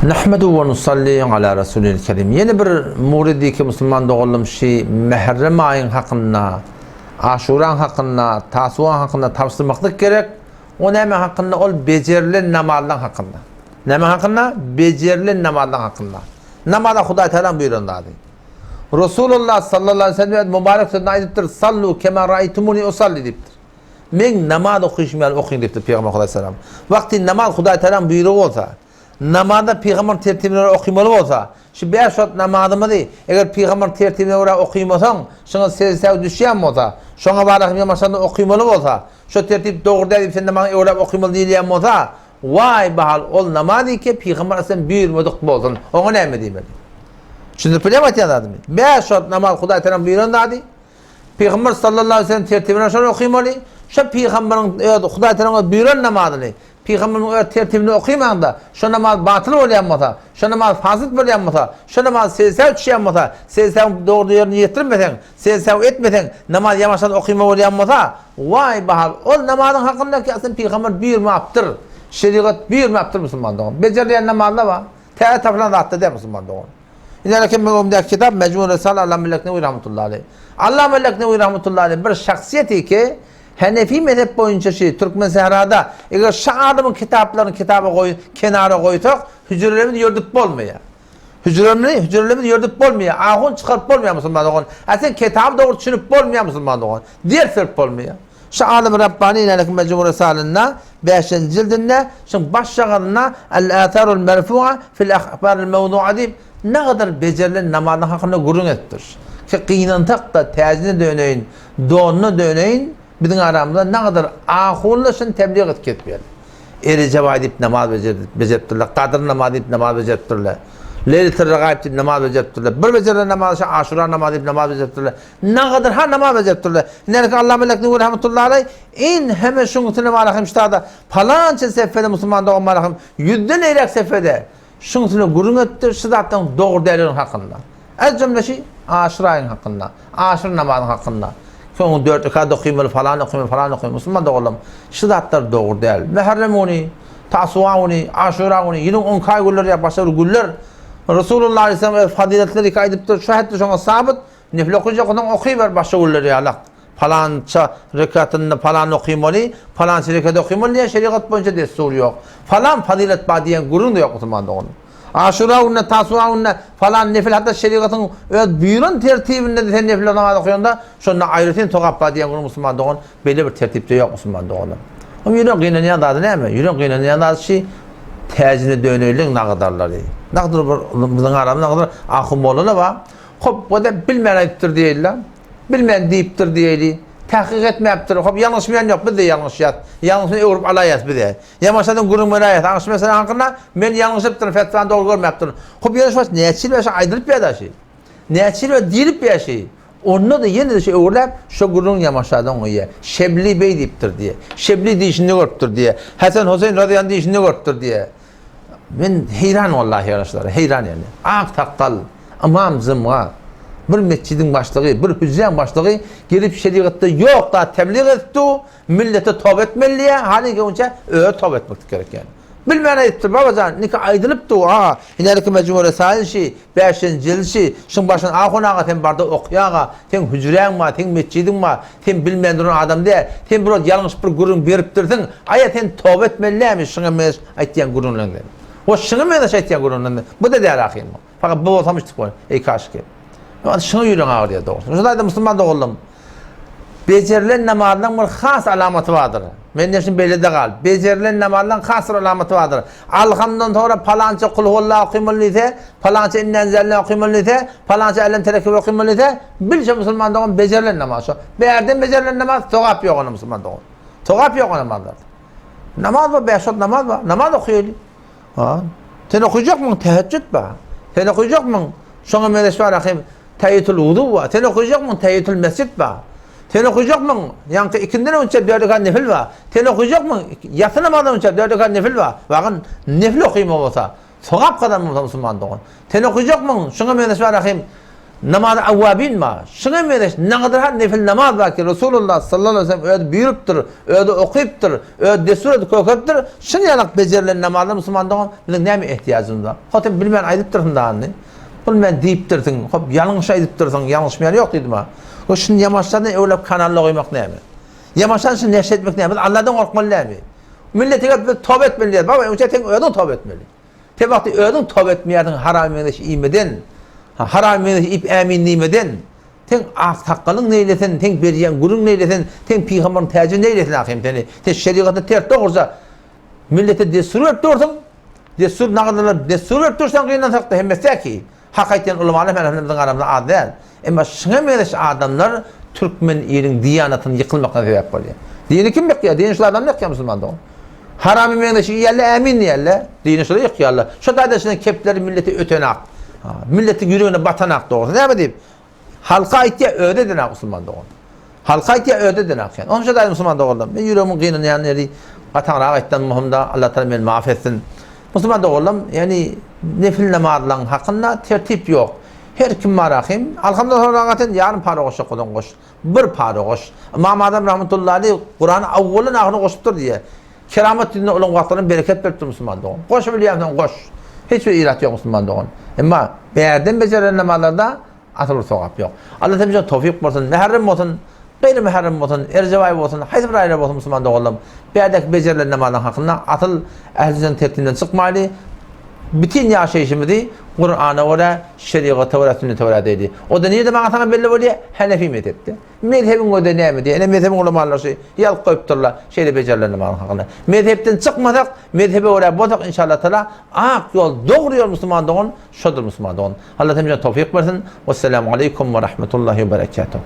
Nahmedu we nusalli ala Rasulil Kerim. Ýene bir muridiki musulman doganlarym şi Mährem aýyň hakynda, Aşuraň hakynda, Tasuaň hakynda tabşyrmaklyk gerek. O näme hakynda? Ol bejerilen namazlaň hakynda. Näme hakynda? Bejerilen namazlaň hakynda. Namaza Hudaý Tagalaň buýran zady. Rasulullah sallallahu aleyhi ve sellem öz mübarek sözünde aýdypdyr, Sallu kema raýtumuni usalli diýipdir. Meň namaz okyşym ýaly okyň diýipdir Pygamber Hudaý salam. Wagty namaz Hudaý Tagalaň buýrugy bolsa, namazda Pygamber tertibine görä okymaly bolsa, şu bäş wagt namazymyzy eger Pygamber tertibine görä okymasaň, şoňa sejde düşýän bolsa, şoňa baraky bir maşgala okymaly bolsa, şo tertip dogry däl diýip sen namazyňy öwräp okymaly diýilýän bolsa, waý bahal ol namaz eke Pygamber aleyhisselam buýurmadyk bolsun, oňa näme diýmeli? Düşündirip bilýärmi aýtýan zadymy? Bäş wagt namaz Hudaý Tagalaň buýran zady. Pygamber sallallahu aleyhi ve sellem tertibine şony okymaly. Şo pygamberiň öz Hudaý Tagalaň öz buýran namazyny pygamberiň öz tertibinde okymaňda, şo namaz batyl bolýan bolsa, şo namaz fasyt bolýan bolsa, şo namaz seždä düşýän bolsa, seždäň dogry ýerine ýetirmeseň, sežde etmeseň, namaz ýamaşan okyma bolýan bolsa, waý bahal, ol namazyň hakynda ki aslynda pygamber buýurmapdyr. Şerigat buýurmapdyr musulman dogan. Bejerilýän namazlar bar. Täze tapylan zatlar däl musulman dogan. Ine kim öňümdäki kitap Mejmu Risale Allama Leknewi rahmetullahi aleyh. Allama Leknewi rahmetullahi aleyh bir şahsyýeti ki Hanefi mezhep boýunça şi Türkmen sährada eger şa adamyň kitaplaryny kitaba goý kenara goýsak hüjrelerimizi ýördüp bolmaýar. Hüjremizi hüjrelerimizi ýördüp bolmaýar. Ahun çykaryp bolmaýar musulman dogan. A sen kitaby dogry düşünip bolmaýar musulman dogan. Ders berip bolmaýar. Şu Alim Rabbani Inälik Mejmu Risalynda bäşinji jildinde şuň baş şagalynda El-Atharul Merfu'a fil Ahbaril Mewdu'a diýip nagadar bejerilen namazyň hakynda gürrüň edipdir. Ki gynansak-da täjine döneýin, donuna döneýin biziň aramyzda nagadar ahunlar şuny tebliğ edip gezip ýör. Erejebaý diýip namaz bejeripdirler, Gadyr namazy diýip namaz bejeripdirler. Leýletil Regaýyp diýip namaz bejeripdirler. Bir bejerilen namazy şa Aşura namazy diýip namaz bejeripdirler. Nagadyr ha namaz bejeripdirler. Inälik Allama Leknewi rahmetullahi aleý in heme şuň üstüne barahym ştada palança sefede musulman dogan barahym ýüzden eýräk sefede şuň üstüne gürrüň etdi şu zatlaryň dogry däldiginiň hakynda. Ez jümle şi Aşyr aýyň hakynda, Aşyr namazyň hakynda. Soň dört rekat okymaly falan okymaly falan okymaly musulman doganlarym şu zatlar dogry däl. Muharrem güni, Tasuwa güni, Aşura güni, ýylyň on iki aý günleri ýa başga bir günler Resulullah aleyhisselam öz fazyletleri iki aýdypdyr şu hetde şoňa sabyt Nefil okyjak bolsaň okyber başga günler ýalak. Palança rekatynda palan okymaly, palança rekat okymaly diýen şerigat boýunça dessur ýok. Falan fazylet bar diýen gürrüň-de ýok musulman dogan. Aşura gününe, Tasu'a gününe falan nefil hatda şerigatyň öz buýran tertibinde-de sen nefil namaz okaýanda şonda aýratyn sogap bar diýen gürrüň musulman dogan beýle bir tertipde ýok musulman doganlar. Oň ýürek gynanýan zady näme? Ýürek gynanýan zady şi täjine döneýliň nagydarlary. Nagydyr bir biziň aramyzda nagydyr ahun mollalar bar. Hop, o-da bilmän aýdypdyr diýeýli-le. Bilmän diýipdir diýeýli. Tahkyk etmäpdir. Hop, ýalňyşmaýan ýok, biz-de ýalňyşýas. Ýalňyşyny öwrüp alaýas biz-de. Ýamaşadan gürrüň beräýäs. Aňşy mesele hakynda men ýalňyşypdyryn, fetwany dogry görmäpdirin. Hop, ýöne şu wagt näçe ýyl bäri aýdylyp ýa-da şi. Näçe ýyl bäri diýlip ýa şi. Onda-da ýene-de şi öwrüläp, şo gürrüň Ýamaşadan goýýa. Şebli beý diýipdir diýe. Şebli diýşinde görüpdir diýe. Hasan Huseýn razyýan diýşinde görüpdir diýe. Men heýran wallahi ýaşlara, heýran ýani. Ak sakgal, ymam jymga, bir metjidiň başlygy, bir hüjräň başlygy gelip şerigatda ýok zat tebliğ edip dur, millete toba etmeli diýýär, halyň öňçe özi toba etmeklik gerek ýani. Bilmän aýdypdyr babajan, nika aýdylyp dur, a, inälik mejmu resail şi, bäşinji jild şi, şuň başyny ahun aga sen barda okýaga, seň hüjräň bar, seň metjidiň bar, sen bilmän duran adam däl, sen bir wagt ýalňyş bir gürrüň beripdirsiň, aýa sen toba etmeli dälmi şuňa meňzeş aýtýan gürrüňleriňden. We şuňa meňzeş aýtýan gürrüňleriňden. Bu-da däl ahyryn bu. Fakat bu bolsam içdik bol. Eý kaşki. Ýa şuňa ýüregiň agyrýar dogrusy. Şo taýda musulman doganlarym bejerilen namazlaryň bir has alamaty bardyr. Menden şuny beýle-de gal. Bejerilen namazlaryň has bir alamaty bardyr. Alhamdan soňra palança kulhuwalla okymaly diýse, palança inna enzelna okymaly diýse, palança älem terekip okymaly diýse, bil şo musulman dogan bejerilen namaz şo. Bärden bejerilen namaz sogap ýok onda musulman dogan. Sogap ýok o namazlarda. Namaz bar, bäş wagt namaz bar. Namaz okaýaly. Ha. Sen okajakmyň teheccüd bar. Sen okajakmyň şoňa meňzeş bar ahim tahiýetul wudu bar. Sen okajakmyň tahiýetul mesjid bar. Sen okajakmyň ýaňky ikinden öňçe dört rekat nefil bar. Sen okajakmyň ýassy namazdan öňçe dört rekat nefil bar. Wagyn nefil okaýma bolsa, sogap gazanma bolsa musulman dogan. Sen okajakmyň şoňa meňzeş bar ahim. Namazy awwabin bar. Şuňa meňzeş nagadar nefil namaz bar ki, Resulullah sallallahu aleýhi we sellem özi buýrupdyr, özi okypdyr, özi dessur edip kökeripdir. Şuny ýalak bejerilen namazlar musulman dogan biziň näme ehtiýajymyz bar? Hop sen bilmän aýdypdyrsyň danyny. Bilmän diýipdirsiň. Hop ýalňyş aýdypdyrsyň, ýalňyşmaýan ýok diýdim ha. We şuny ýamaşlardan öwlap kanalda goýmak näme? Ýamaşan şuny neşir etmek näme? Biz Allahdan gorkmaly näme? Millete gelip biz toba etmeli diýýär. Baba, öňçe sen özüň toba etmeli. Sen wagty özüň toba etmeýärsiň haram meňzeş iýmeden, haram meňzeş iýip ämin diýmeden. Seň ak sakgalyň neýlesin, seň berýän gürüň neýlesin, seň pygambaryň täji neýlesin ahym seni. Sen şerigata ters dogruja millete dessur berip dursuň. Dessur nagadalar dessur berip dursaň gynansakda hemmesi-däki. Hak aýtýan ulamalar hem biziň aramyzda az däl. Emma şuňa meňzeş adamlar türkmen iliň diýanatynyň ýykylmagyna sebäp bolýar. Dini kim ýykýar? Dini şul adam ýykýar musulman dogan. Haramy meňzeş iýýärler, ämin diýýärler. Dini şular ýykýarlar. Şo taýdan şunuň kepleri millete ötenak. Milletiň ýüregine batanak dogrusy. Näme diýip? Halka aýtýar, özi edenak musulman dogan. Halka aýtýar, özi edenak ýani. Onuň şeýle musulman doganlar, men ýüregimiň gynanýan ýeri gataňrak aýtdam muhumda Allah Taala meni maaf etsin. Musulman doganlarym, ýani nefil namazlaryň hakynda tertip ýok. Her kim bar ahim. Alhamdulillah soraga sen ýarym para goşjak bolsaň goş. Bir para goş. Ymam Azam rahmetullahi aleýh Kurany awwalyn ahyryna goşupdyr diýýär. Keramat ýüzüne olaň wagtlaryna bereket beripdir musulman dogan. Goşabilýänsoň goş. Hiç bir irat ýok musulman dogan. Emma bärden bejerilen namazlarda asyl bir sogap ýok. Allah hemmämize towfyk bolsun. Mäherrem bolsun, gaýry mäherrem bolsun, Erjep aýy bolsun, haýsy bir aýlar bolsun musulman doganlarym. Bärdäki bejerilen namazlaryň hakynda asyl ähli sünnet tertibinden çykmaýly. Bütin ýaşaýşymyzy Kurana görä, şerigata görä, sünnete görä diýdi. O-da nirede maňa saňa belli bolýar? Hanefi mezhepde. Mezhebiň özi näme diýýär? Ine mezhebiň ulamalary şu ýazyp goýupdyrlar, şeýle bejerilen namazyň hakynda. Mezhepden çykmasak, mezhebe görä bolsak inşallah taala ak ýol, dogry ýol musulman dogan şodur musulman dogan. Allah hemmämize towfyk bersin. Wesselamu aleýkum we rahmetullahi we berekatuh.